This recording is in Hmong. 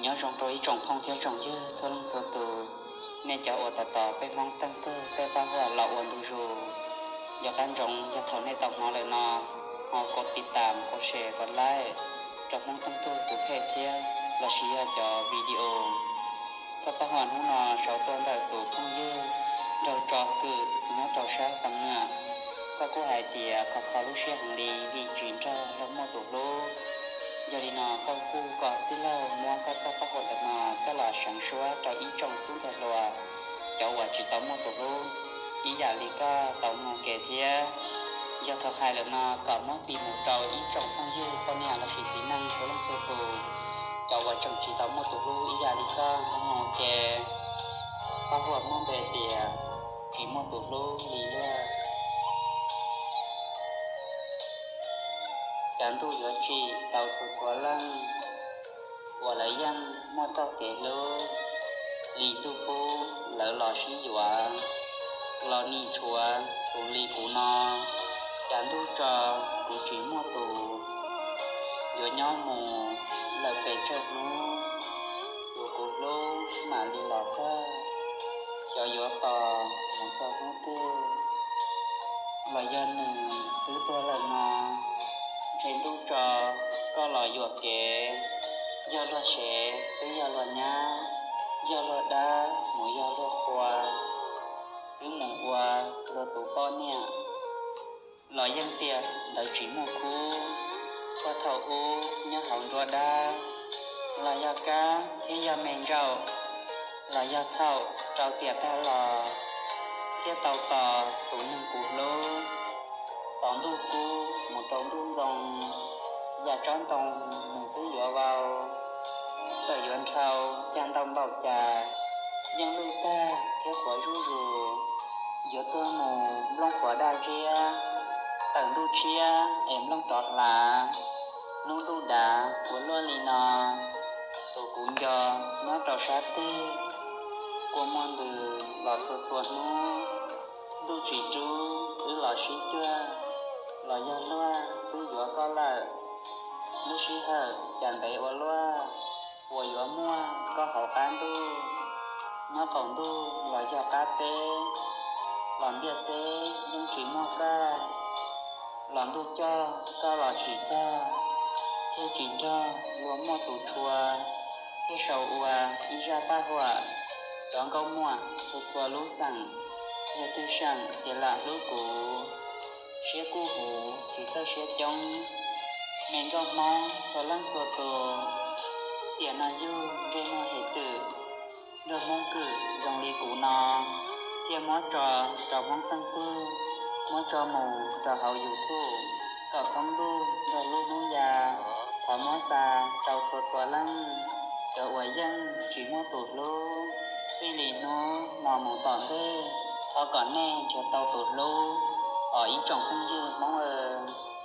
Nyob zoo rau ib tsoom phooj thiab tsoom ywg txhua leej txhua tus, nej cov uas tos tos peb Hmoob Teej Tug tej paj huam los ua ntu zus. Yog qab ntsoov yog thaum nej tau hnov lawm no, ho kov tiv tam, kov share, kov like rau Hmoob Teej Tug tus page thiab lossis yog cov video. Txoj paj huam hnub no sau tuaj ntawm tus phooj ywg Nraug Tso Kwm nyob rau sab Xam Nuam. Koj kuj hais tias kho kho lub siab heev li vim tsis nrog luag muaj tus hlub. Yog li no koj kuj kom tij laug muab koj txoj paj huam ntawm no coj los seev suab rau ib tsoom tub ntxhais hluas, cov uas tsis tau muaj tus hlub ib yam li koj tau mloog ke thiab. Yog thaum hais lawm no kom muab fij mus rau ib tsoom phooj ywg poj niam lossis txiv neej txhua leej txhua tus, cov uas tseem tsis tau muaj tus hlub ib yam li koj mloog ua ke. Paj huam muaj npe tias tsis muaj tus hlub li luag. Cas ntuj yuav tsim tau txhua txhua leej uas lawv yeej muaj txoj kev hlub, li ntuj pub lawv los sib yuav, los nim tshuav tus li kuv no. Cas ntuj tso kuv tsis muaj tus, yuav nyob mus lawm pes tsawg hnub, tus kuv hlub mam li los txog, xyov yuav tos mus txog hnub twg. Los yog nws twb tuag lawm no, ntshe ntuj tso koj los yuam kev, yog luag sev twb yog luag nyab, yog luag dab mus yog luag qhua, twb mus ua luag tus poj niam. Los yeej tiam ntawd tsis muaj khub, puag thaum ub nyob hauv nruab dab, los yog kab thiab yog me ntsaum, los yog txhaum rau tiam tag los, thiaj tau tos tus neeg kuv hlub. Tos ntuj kub mus rau ntuj ntxoo, yam tsob ntoo nws twb yuav vau, txawm yuav nrhau cag ntau npaum cas, yeej lwj tag thiab qhuav zuj zus. Yuav tuag mus nplooj qhuav daj ntsiab, tawm ntuj tshiab es nplooj rov hlav, hnub ntuj dav ua luaj li no. Tus kuv nco nyob rau sab twg, kua muag ntws los txhua txhua hnub. Ntuj tsis rub wb los sib cuag, los yog luag twb yuav koj lawm. Lub sij hawm cas ntev ua luaj, uas yuav muaj koj hauv qab ntuj. Nyob qaum ntuj los yog qab teb, los ntiaj teb yeej tsis muaj koj. Los ntuj coj koj los tsis txog, thiaj tsis nrog luag muaj tus tshua, thiaj sau ua ib zaj paj huam. Cov nkauj muam txhua txhua lub xeem, yog twg seem ces lam hlub kuv. Siab kub huv tsis txawj siab coob, me nkauj Hmoob txhua leej txhua tus, tiam no yug ntsej muag hem twm, nrog Hmoob Kwm zoo li kuv no, thiaj muab tso rau Hmoob Teej Tug, muab tso mus rau hauv YouTube kom thoob ntuj nrog lub hnub ya. Thov muab xa rau txhua txhua leej, cov uas yeej tsis muaj tus hlub, txij li hnub no mus tom ntej, thov kom nej nrhiav tau tus hlub os ib tsoom phooj ywg Hmoob aw.